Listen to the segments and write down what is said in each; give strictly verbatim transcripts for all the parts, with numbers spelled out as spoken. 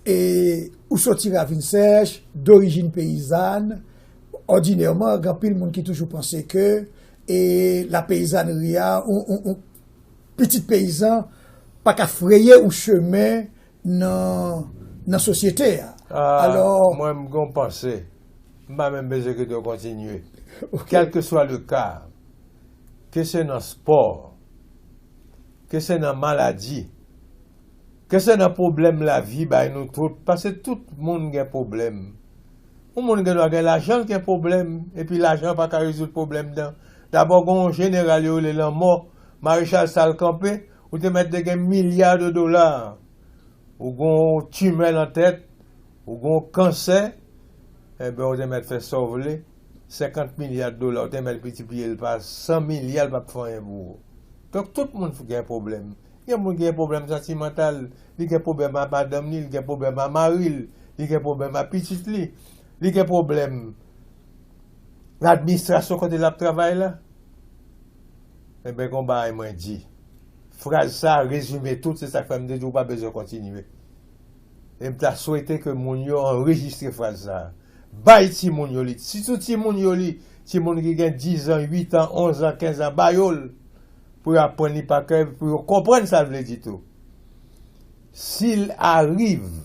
e ou soti Ravin Sèch, dorijin peyizàn, òdinèman, gen anpil moun ki toujou panse ke e lapeyizanri a, ou, ou, ou pitit peyizan, pa ka freye yon chemen nan, nan sosyete a. Alò, mwen, m gon panse. M pa menm bezwen kite w kontinye. Kèlkeswa le ka, ke se nan spò, ke se nan maladi, ke se nan pwoblèm lavi bay nou tout, paske tout moun gen pwoblèm. Yon moun gen dwa gen lajan, l gen pwoblèm, epi lajan pa ka rezoud pwoblèm nan. Dabò, gen yon jeneral yo rele lanmò, marechal sa l kanpe, ou te mèt te gen milya de dola. Ou gen yon timè nan tèt, ou gen yon kansè, enben, ou te mèt fè sa w vle, senkant milya de dola, ou te mèt miltipliye l pa san milya, l p ap fè anyen pou ou. Donk, tout moun gen pwoblèm. Gen moun ki gen pwoblèm santimantal, li gen pwoblèm ak madanm li, li gen pwoblèm ak mari l, li gen pwoblèm ak pitit li, li gen pwoblèm nan administrasyon kote l ap travay la. Enben, gon bagay mwen di. Fraz sa a rezime tout, se sa k fè m te di w pa bezwen kontinye. E m ta swete ke moun yo anrejistre fraz sa a. Bay timoun yo li, sitou timoun yo li, timoun ki gen diz an, uit an, onz an, kenz an, ba yo l pou yo aprann li pa kè, pou yo konprann sa l vle di tou. S'il arrive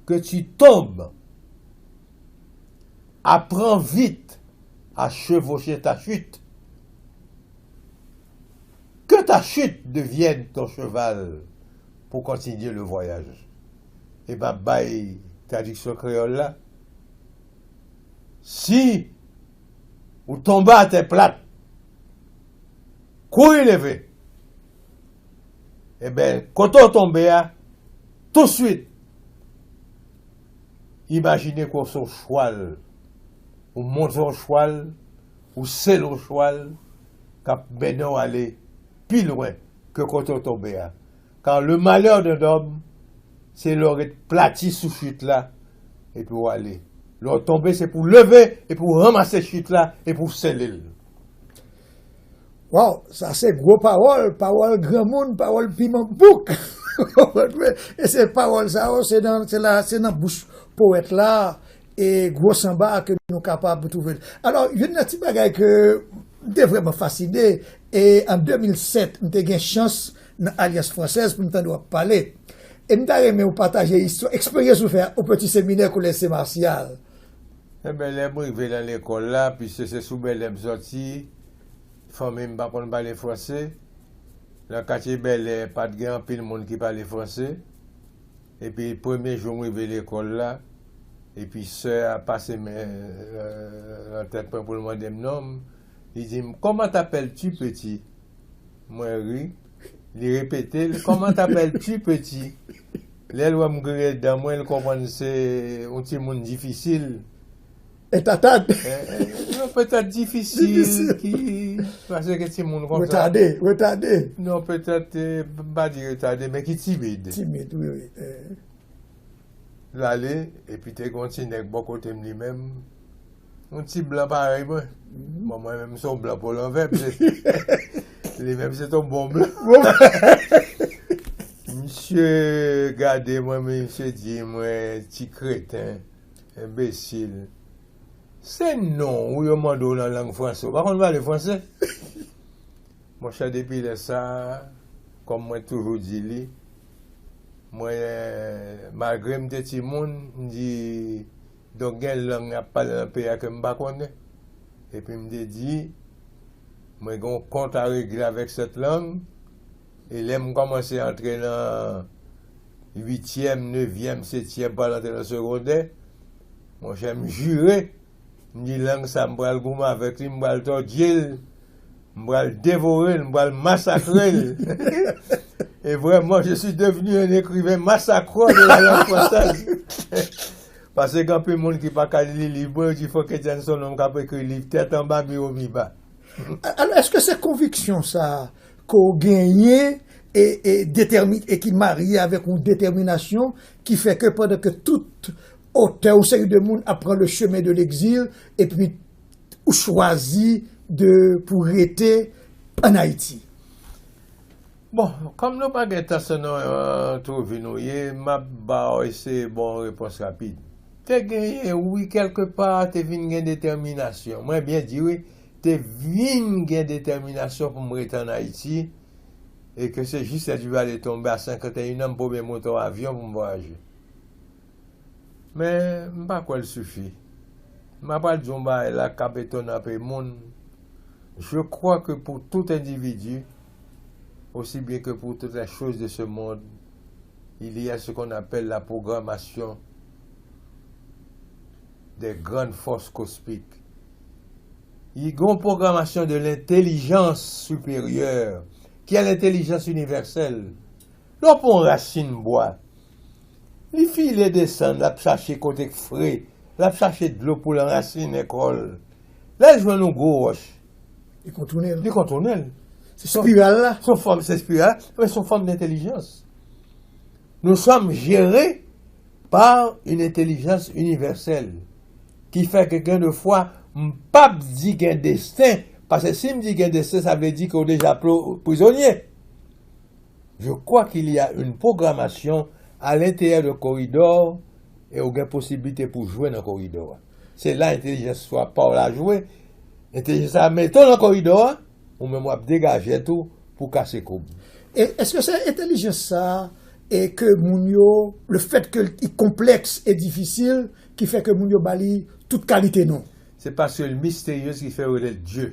que tu tombes, apprends vite à chevaucher ta chute. Que ta chute devienne ton cheval pour continuer le voyage. E m ap bay tradiksyon kreyòl la. Si ou tonbe atè plat, kouri leve. Enben, kote w tonbe a, touswit, imajine ke w se yon chwal, ou monte yon chwal, ou sele yon chwal k ap mennen w ale pi lwen ke kote w tonbe a. Car le malheur d'un homme, se lè w ret plati sou chit la, epi w ale. Lè w tonbe, se pou w leve, epi w ranmase chit la, epi w sele l. Waw, sa se gwo pawòl, pawòl granmoun, pawòl piman bouk. E se pawòl sa yo, se nan, se la, se nan bouch powèt la, e gwo sanba ke nou kapab twouve l. Alò, youn nan ti bagay ke m te vrèman fasine, e an de mil sèt, m te gen chans nan Alyans Fransèz pou m tande w ap pale. E m ta renmen w pataje istwa, eksperyans ou fè o Peti Seminè Kolèj Sen Masyal. Enben, lè m rive nan lekòl la, piske se sou Bèlè m sòti, fanmi m pa konn pale franse, nan katye Bèlè, pa t gen anpil moun ki pale franse. Epi, premye jou m rive lekòl la, epi sè a pase men nan tèt mwen pou l mande m non m. Li di m, Comment t'appelles-tu, petit? Mwen ri. Li repete l, Comment t'appelles-tu, petit? Lè l wè m griyen dan mwen, l konprann se yon timoun difisil. E tatad. Non, petèt difisil, ki, paske timoun konsa. Retade, retade. Non, petèt, m pa di retade, men ki timid. Timid, wi, wi. L ale, epi te gen yon ti nèg bò kote m li menm. Yon ti blan parèy mwen. Bon, mwen menm, m se yon blan po lanvè, li menm, se t on bon blan. Misye gade mwen, misye di mwen, ti kreten, enbesil. Se non ou yo mande w nan lang franse. Ou pa konn pale franse? Monchè, depi lè sa a, kòm mwen toujou di li, mwen, malgre m te timoun, m di, donk gen lang y ap pale nan peyi a ke m pa konnen. Epi m te di, mwen gen yon kont a regle avèk sèt lang, e lè m kòmanse antre nan uityèm, nevyèm, setyèm, pral antre nan segondè, monchè, m jire, m di lang sa, m pral goumen avèk li, m pral tòdye l, m pral devore l, m pral masakre l. Et vraiment, je suis devenu un écrivain massacreur de la langue française. Paske gen anpil moun ki pa ka li liv mwen, yo di fòk Etienne se yon nonm k ap ekri liv tèt anba, biwo mi ba. Alò, èske se konviksyon sa a ke w genyen e, e, detèmi-, e ki marye avèk yon detèminasyon ki fè ke pandan ke tout otè, yon seri de moun ap pran le chemen de l'exil, epi ou chwazi de, pou rete ann Ayiti? Bon, kòm nou pa gen tan, se nan twouvi nou ye, m ap ba w eseye ba w yon repons rapid. Te genyen, wi, kèlkepa, te vin gen detèminasyon. Mwen byen di, wi, te vin gen detèminasyon pou m rete ann Ayiti, e ke se jis lè dife ale tonbe a senkant e yon an, m pwomye monte yon avyon pou m vwayaje. Men, m pa kwè l sifi. M apral di yon bagay la k ap etone anpe moun. Je crois que pour tout individu, aussi bien que pour toutes les choses de ce monde, il y a ce qu'on appelle la programmation des grandes forces cosmiques. Il y a une programmation de l'intelligence supérieure, qui est l'intelligence universelle. Lè w pran yon rasin bwa, li file desann, l ap chache kote k fre, l ap chache dlo pou l anrasinen kò l. Lè l jwenn yon gwo wòch, Li kontounen l. Li kontounen l. Se espiral la. Se yon fòm, se espiral, men se yon fòm d'entèlijans. Nous sommes gérés par une intelligence universelle qui fait que gen de fwa, m p ap di gen desten, paske si m di gen desten, sa vle di ke w deja plo- prizonye. Je crois qu'il y a une programmation à l'intérieur de koridò e ou gen posiblite pou jwe nan koridò a. Se la entèlijans swa pa w la jwe. Entèlijans la mete w nan koridò a, ou menm w ap degaje tèt ou pou kase koub. E èske se entèlijans sa a e ke moun yo, le fèt ke li konplèks e difisil, ki fè ke moun yo ba li tout kalite non? Se paske l misteryez ki fè yo rele l Dye.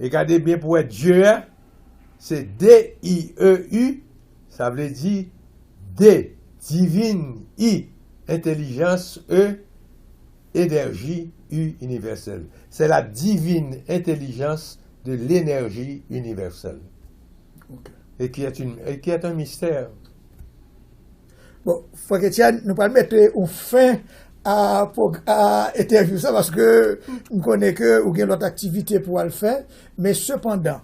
E gade byen pou wè Dye a, se D I E U, sa vle di D, divin, I, entèlijans, E, énergie, U, universelle. C'est la divine intelligence de l'énergie universelle. Ok. Et qui est une, et qui est un mystère. Bon, Frè Etienne, nou pral mete yon fen a, pwog- a entèvyou sa, paske m konnen ke ou gen lòt aktivite pou w al fè, men sepandan,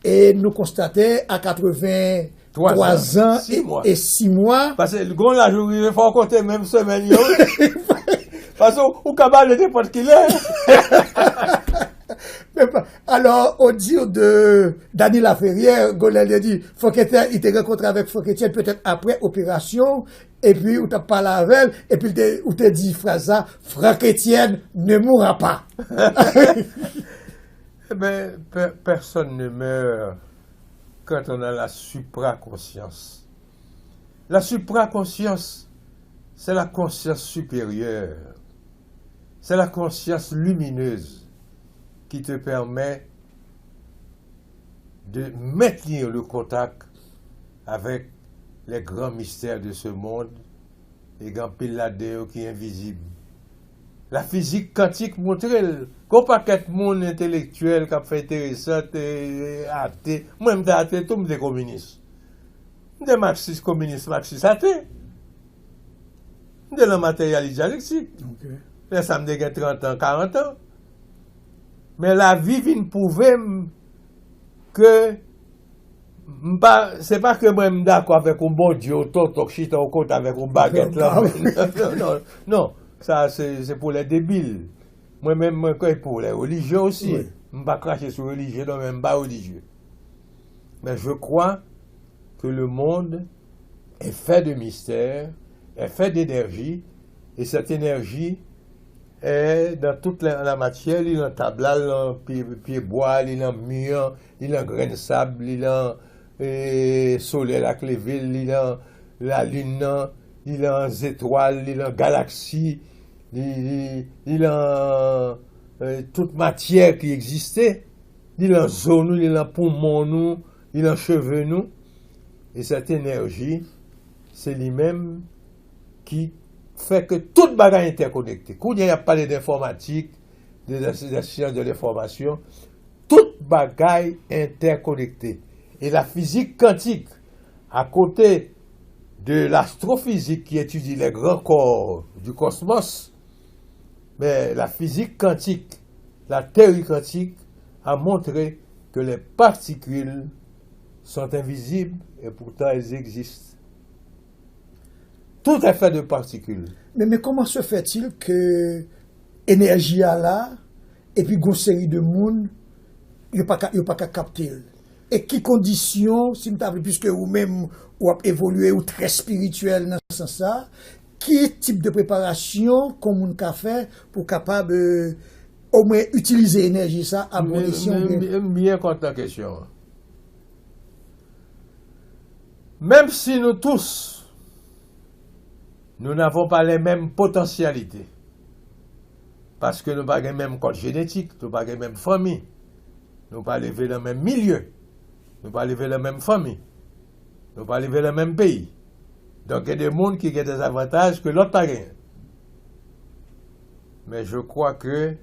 e nou konstate a katreven twa zan e sis mwa. Paske gon laj ou rive, fò w konte menm semèn yo. Paske ou ka bale nenpòt kilè. Alò, au dire de Dany Laferrière, gon lè li di, Franck Etienne, li te rankontre avèk Franck Etienne petèt aprè operasyon, epi ou t ap pale avè l, epi ou te di fraz sa, Franck Etienne ne mourra pas. Eh ben, pe- personne ne meurt quand on a la supraconscience. La supraconscience, c'est la conscience supérieure. C'est la conscience lumineuse qui te permet de maintenir le contact avec les grands mystères de ce monde, e gen anpil ladan yo ki envizib. La fizik kantik montre l. Gen yon pakèt moun entelektyèl k ap fè enteresan, e, ate. Mwen, m te ate tou, m te kominis. M te maksis, kominis, maksis, ate. M te nan materyalis dyalektik. Ok. Lè sa, m te gen trant an, karant an. Men lavi vin pwouve m ke m pa, se pa ke mwen m dakò avèk yon Bondye, yon tonton k chita yon kote avèk yon bagèt nan men l. Non, non, non. Sa, se, se pou lè debil. Mwen menm, mwen kwè pou lè relijye osi. Wi. M pa krache sou relijye, non, men m pa relijye. Men je crois que le monde est fait de mystères, est fait d'énergie, et cette énergie est dans toute la, la matière, li nan tab la, li nan pye, pye bwa, li nan mi an, li nan grenn sab, li nan, e, solèy la k leve, li nan lalin nan, li nan zetwal, li nan galaksi, li, li, li nan, e, tout matyè ki egziste, li nan zo nou, li nan poumon nou, li nan cheve nou. E sèt enèji, se li menm ki fè ke tout bagay entèkonekte. Kounye a, y ap pale de enfòmatik, de, de, de syans de lenfòmasyon. Tout bagay entèkonekte. E la fizik kantik, à côté de l'astrophysique qui étudie les grands corps du cosmos, mais la physique quantique, la théorie quantique a montré que les particules sont invisibles et pourtant elles existent. Tout est fait de particules. Men, men comment se fait-il que enèji a la, epi gon seri de moun, yo pa ka, yo pa ka kapte l? E ki kondisyon, si m ta vle, piske ou menm, ou ap evolye, ou trè espirityèl nan sans sa, ki tip de preparasyon kon moun ka fè pou kapab, euh, omwen itilize enèji sa a bon esyan? M byen kontan kesyon an. Menm si nou tous, nous n'avons pas les mêmes potentialités, paske nou pa gen menm kòd jenetik, nou pa gen menm fanmi, nou pa leve nan menm milye, nou pa leve nan menm fanmi, nou pa leve nan menm peyi. Donk, gen de moun ki gen de zavantaj ke lòt pa genyen. Men je crois que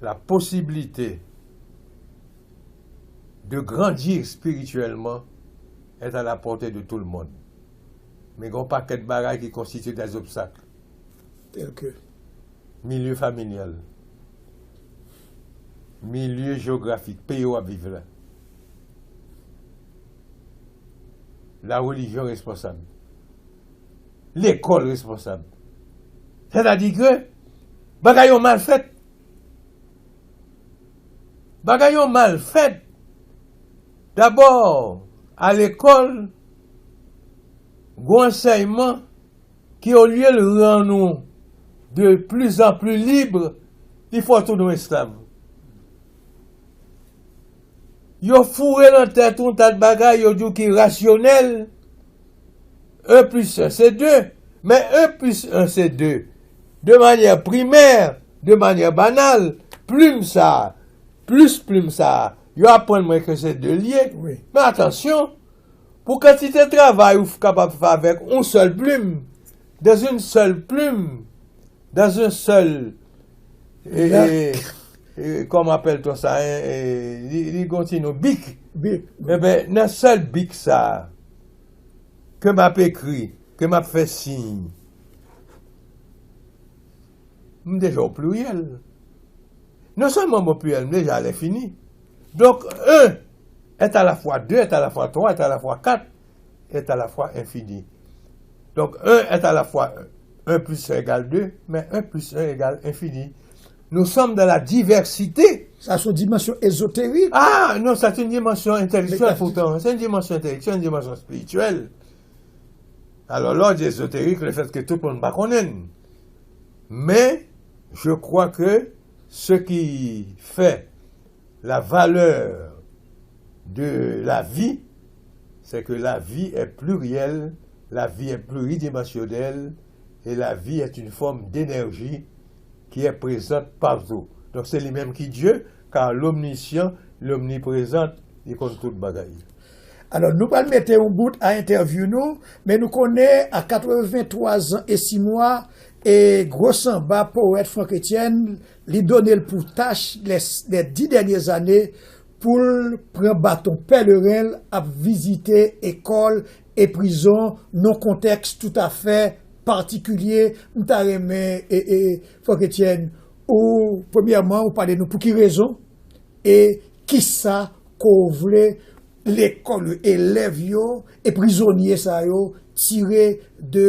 la possibilité de grandir spirituellement est à la portée de tout le monde. Men gen yon pakèt bagay ki konstitye des obstacles. Tel ke? Milye familial, milye jewografik, peyi w ap viv la. La relijyon responsab. Lekòl responsab. Sètadi ke bagay yo mal fèt. Bagay yo mal fèt. Dabò, a lekòl, gwo ansèyman ki olye l rann ou de plus en plus libre, li fè w tounen yon esklav. Yo foure nan tèt ou yon ta bagay, yo di w ki rasyonèl, un plus un se deux, men un plus un se deux, de manyè primè, de manyè banal, plim sa, plis plim sa, yo aprann mwen ke se de l ye. Wi. Men atansyon, pou kantite travay ou f-, kapab fè avèk yon sèl plim, dans une seule plume, dans un seul, e, e, e, kòman apèl-t-on sa, en, e, li, li gon ti non, bik. Bik. Eben, nan sèl bik sa, ke m ap ekri, ke m ap fè siy, m deja o pliryèl. Non sèlman m o pliryèl, m deja a lenfini. Donk, un est à la fois deux, est à la fois trois, est à la fois quatre, est à la fois infini. Donc, un est à la fois un plus un égale deux, mais un plus un égale infini. Nous sommes dans la diversité. Sa se yon dimansyon ezoterik. Ah, non, c'est une dimension intellectuelle pourtant. C'est une dimension intellectuelle, une dimension spirituelle. Alors, lè w di ezoterik, le fait que tout moun pa konnen l. Mais, je crois que ce qui fait la valeur de la vie, c'est que la vie est plurielle, la vie est pluridimensionnelle, et la vie est une forme d'énergie qui est présente partout. Donk, se li menm ki Dye, car l'omniscient, l'omniprésent, li konn tout bagay. Alò, nou pral mete yon bout a entèvyou nou, men nou konnen a katrevenntwa zan e sis mwa, e gwo sanba powèt Franck Etienne, li done l pou tach lè, lè dis dènye zane pou l pran baton pèleren l ap vizite ekòl e prizon nan kontèks toutafè patikilye. M ta renmen, e, e, Franck Etienne, ou, premyèman, ou pale nou pou ki rezon e kisa ke w vle lekòl yo, elèv yo e prizonye sa yo tire de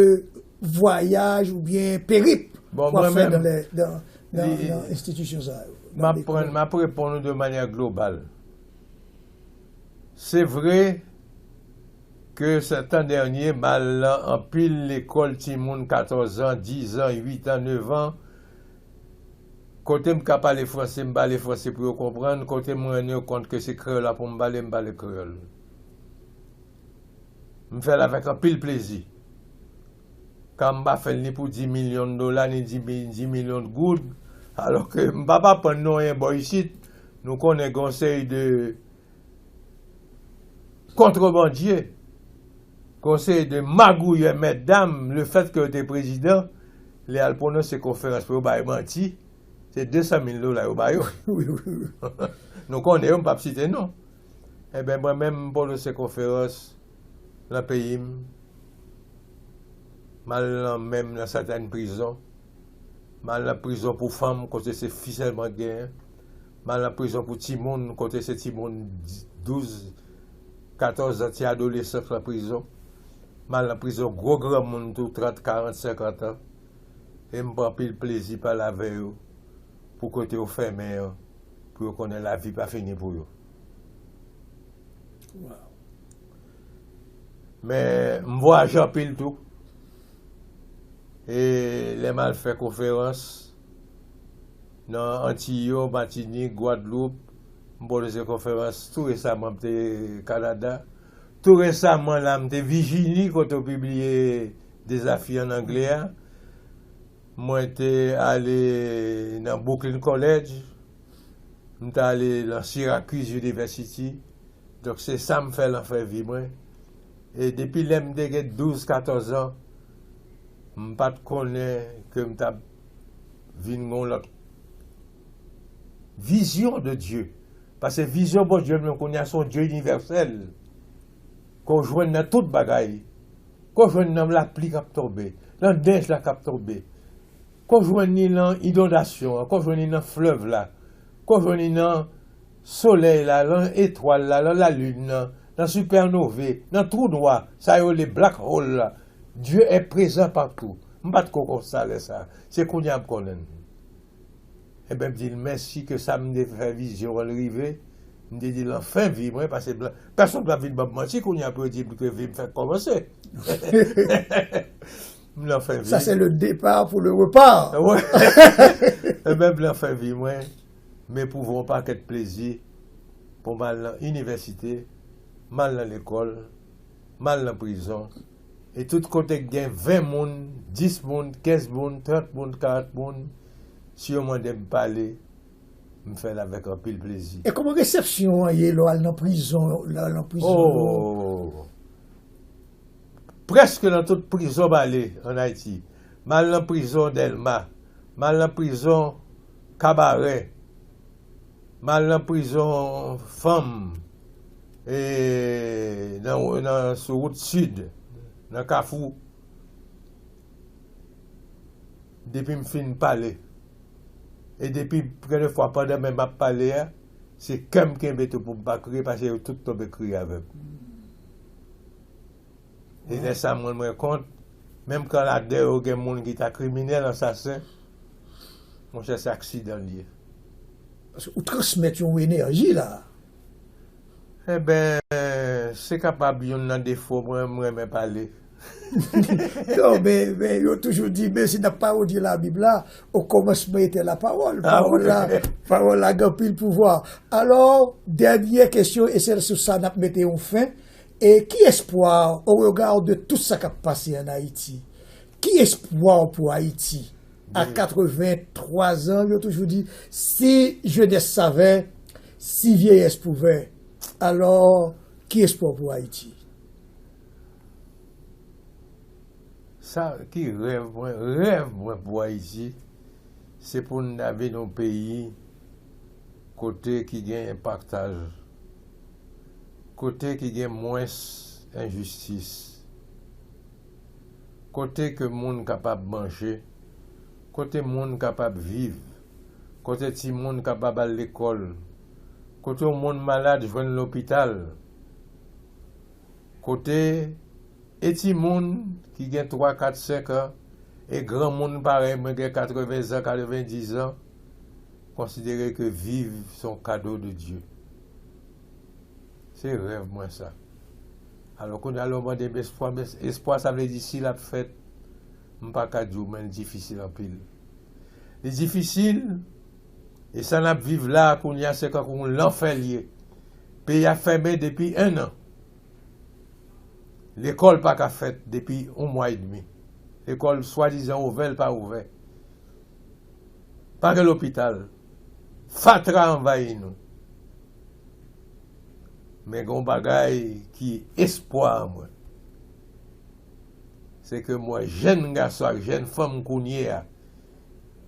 vwayaj oubyen perip w ap fè nan, nan, nan, nan enstitisyon sa yo, nan lekòl. M ap pran, m ap reponn ou de manyè global. Se vre ke se tan dènye, m al nan anpil lekòl timoun katòz an, diz an, uit an, nèf an, kote m ka pale franse, m pale franse pou yo konprann, kote m rann yo kont ke se kreyòl la pou m pale, m pale kreyòl. M fè l avèk anpil plezi. Ka m pa fè l ni pou dis milyon dola, ni dis mi-, dis milyon goud, alò ke m p ap aprann nou anyen bò isit. Nou konnen gen yon seri de kontrebandye, gen yon seri de magouyè, mètdam, le fait que yo te prezidan, lè y al pwononse konferans pou yo bay manti, se de san mil dola yo ba yo. Wi, wi, wi. Nou konnen yo, m p ap site non. Eben, mwen menm, m pwononse konferans nan peyi m, m al nan menm nan sètèn prizon, m al nan prizon pou fanm, kote se fi sèlman k genyen, m al nan prizon pou timoun, kote se timoun douz, katòz an, ti adolesan k nan prizon, m al nan prizon gwo granmoun tou, trant, karant, senkant an, e m pran anpil plezi pale avè yo pou kote yo fèmen an, pou yo konnen lavi pa fini pou yo. Men, m vwayaje anpil tou. E lè m al fè konferans nan Antiy yo, Matinik, Gwadloup, m pwononse konferans tou resaman m te Kanada. Tou resaman la, m te Vijini, kote yo pibliye Dezafi an anglè a. Mwen te ale nan Brooklyn College, m te ale nan Syracuse University. Donk, se sa m fè lan fen vi mwen. E depi lè m te gen douz, katòz an, m pa t konnen ke m t ap vin gen yon lòt vizyon de Dye. Paske vizyon Bondye m nan kounye a se yon Dye inivèsèl. Ke w jwenn nan tout bagay. Ke w jwenn nan lapli k ap tonbe, nan nèj la k ap tonbe. Ke w jwenn li nan inondasyon an, ke w jwenn li nan flèv la, ke w jwenn li nan solèy la, nan etwal la, nan lalin nan, nan sipènove, nan twou nwa, sa yo rele black hole la. Dieu est présent partout. M pa t ko konn sa lè sa. Se kounye a m konnen l. Enben, m di l mèsi ke sa m te fè vizyon an rive. M te di l anfen vi mwen, paske blan, pèsonn pa vin ban m manti kounye a pou yo di m ke vi m fèk kòmanse. M lan fen vi. Ça, c'est le départ pour le repas. Enben, m lan fen vi mwen. M epwouve yon pakèt plezi pou m al nan inivèsite, m al nan lekòl, m al nan prizon. E tout kote k gen ven moun, dis moun, kenz moun, trant moun, karant moun, si yo mande m pale, m fè l avèk anpil plezi. E kòman resepsyon an ye lè w al nan prizon, lè w al nan prizon yo? Oh! Prèske nan tout prizon m ale ann Ayiti. M al nan prizon Dèlma, m al nan prizon Kabarè, m al nan prizon fanm, e, nan, nan, sou wout sid, nan Kafou. Depi m fin pale, e depi, gen de fwa, pandan menm m ap pale a, se kè m kenbe tou pou m pa kriye, paske yo tout tonbe kriye avè m. E lè sa, m rann mwen kont, menm kan ladan yo gen moun ki ta kriminèl, ansasen, monchè, se aksidan l ye. Paske ou transmèt yon enèji la. Enben, se kapab youn nan defo mwen, m renmen pale. Non, men, men yo toujou di, men si n ap parodiye Labib la, au commencement était la parole. Ah, wi. Pawòl la, pawòl la gen anpil pouvwa. Alò, dènye kesyon, e se sou sa n ap mete yon fen. E ki espwa, au regard de tout sa k ap pase ann Ayiti, ki espwa w pou Ayiti? A katreventwa zan, yo toujou di, si jeunesse savait, si vieillesse pouvait. Alò, ki espwa w pou Ayiti? Sa ki rèv mwen, rèv mwen pou Ayiti, se pou n ta vin yon peyi kote ki gen pataj, kote ki gen mwens enjistis, kote ke moun kapab manje, kote moun kapab viv, kote timoun kapab al lekòl, kote yon moun malad jwenn lopital, kote e timoun ki gen twa, kat, senk an, e granmoun parèy mwen gen katreven zan, katrevendiz an, konsidere ke viv se yon kado de Dye. Se rèv mwen sa. Alò, kounye a lè w mande m espwa, men espwa sa vle di si l ap fèt, m pa ka di w, men l difisil anpil. Li difisil, e sa n ap viv la a kounye a, se kankou yon lanfè l ye. Peyi a fèmen depi en an. Lekòl pa ka fèt depi yon mwa edmi. Lekòl swadizan ouvè, l pa ouvè. Pa gen lopital. Fatra anvayi nou. Men gen yon bagay ki espwa an mwen. Se ke m wè jèn gason ak jèn fanm kounye a,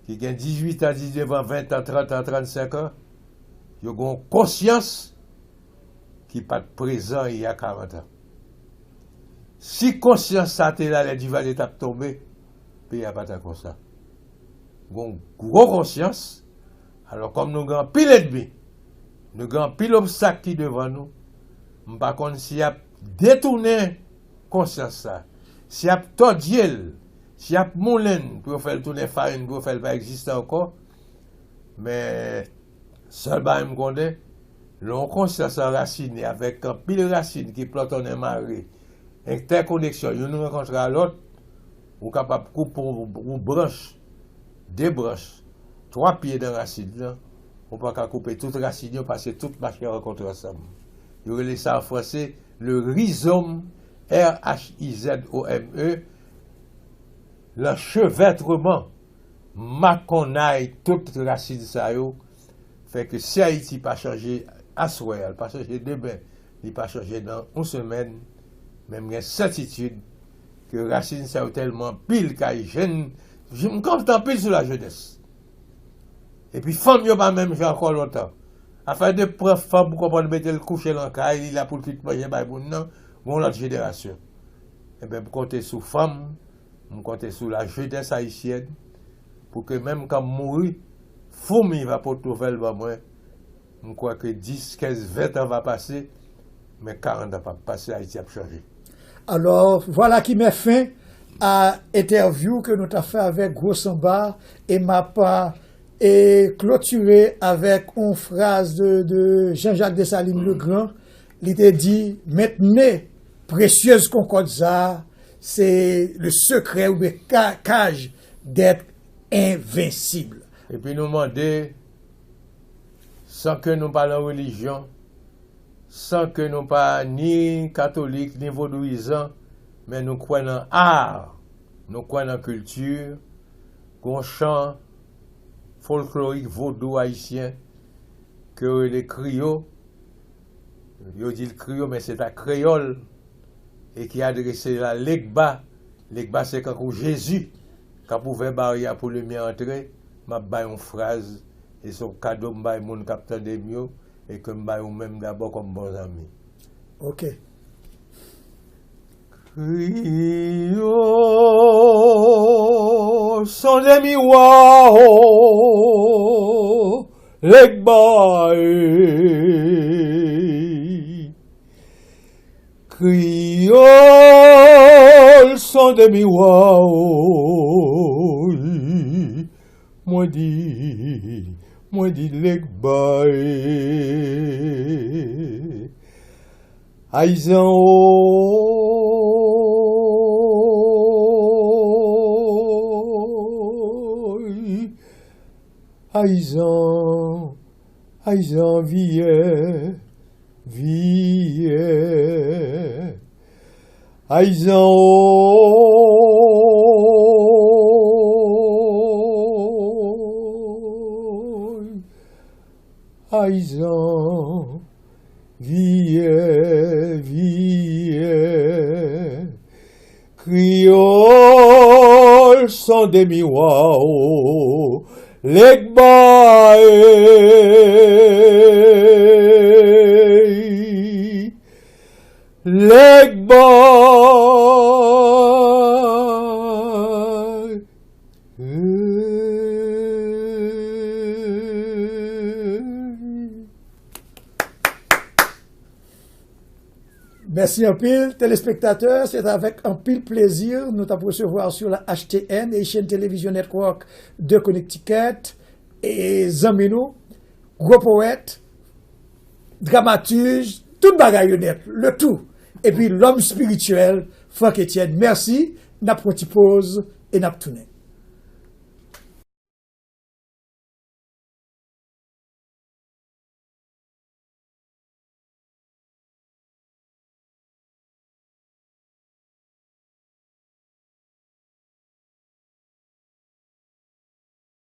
ki gen dizuit an, diznèf an, ven an, trant an, trannsenk an, yo gen yon konsyans ki pa t prezan il y a karant an. Si konsyans sa te la lè Divalye t ap tonbe, peyi a pa ta konsa. Gon gwo konsyans, alò kòm nou gen anpil ènmi, nou gen anpil obstak ki devan nou, m pa konn si y ap detounen konsyans sa, si y ap tòdye l, si y ap moulen l pou yo fè l tounen farin, pou yo fè l pa egziste ankò, men sèl bagay m konnen, Lè yon konsyans anrasine avèk anpil rasin ki plòtonnen mare, entèkoneksyon youn rankontre a lòt, ou kapab koupe yon, yon branch, de branch, twa pye nan rasin nan, ou pa ka koupe tout rasin yo paske tout mache rankontre ansanm. Yo rele sa an franse le rhizome, R H I Z O M E, lanchevètreman, makonnay tout rasin sa yo, fè ke si Ayiti pa chanje aswè a, li pa chanje demen, li pa chanje nan yon semèn, men m gen sètitid ke rasin sa yo tèlman anpil kay jenn, m konte anpil sou lajenès. Epi fanm yo pa menm jan ankò lontan. Afè de pran fanm, ou konprann, mete l kouche nan kay, li la pou l kwit manje bay moun nan, gon lòt jenerasyon. Enben, m konte sou fanm, m konte sou lajenès ayisyèn, pou ke menm kan m mouri, foumi va pote nouvèl ban mwen. M kwè ke dis, kenz, ven tan va pase, men karant an p ap pase, Ayiti ap chanje. Alors, voilà qui met fin à interview ke nou ta fè avèk Gwo Sanba, e m ap e klotire avèk yon fraz de, de Jean-Jacques Dessalines le Grand. Li te di, mentne presyez konkòd sa, se le secret oubyen kaj d'être invincible. Epi nou mande, san ke nou pa nan relijyon, san ke nou pa ni katolik ni vodouyizan, men nou kwè nan ar, nou kwè nan kilti, gon chan folklorik vodou ayisyen ke yo rele kriyo. Yo di l kriyo, men se ta kreyòl, e ki adrese a Legba. Legba se kankou Jezi k ap ouvè baryè pou limyè antre. M ap bay yon fraz, e se yon kado m bay moun k ap tande m yo, e ke m bay ou menm dabò kòm bon zanmi. Ok. Kriyo, son demiwa o, Legba e. Kriyòl son demiwa o, mwen di, mwen di Legba e. Ayizan o, Ayizan, Ayizan viyè, viyè. Ayizan o, Ayizan viyè, viyè. Kriyòl son demiwa o, Legba e. Legba e. Mèsi anpil, telespektatè. Se t avèk anpil plezi nou t ap resevwa sou la H T N, Haitian Television Network, de Connecticut, e zanmi nou, gwo powèt, dramatij, tout bagay yo nèt, le tout. Epi lòm espirityèl, Franck Etienne. Mèsi, n ap pran ti poz e n ap tounen.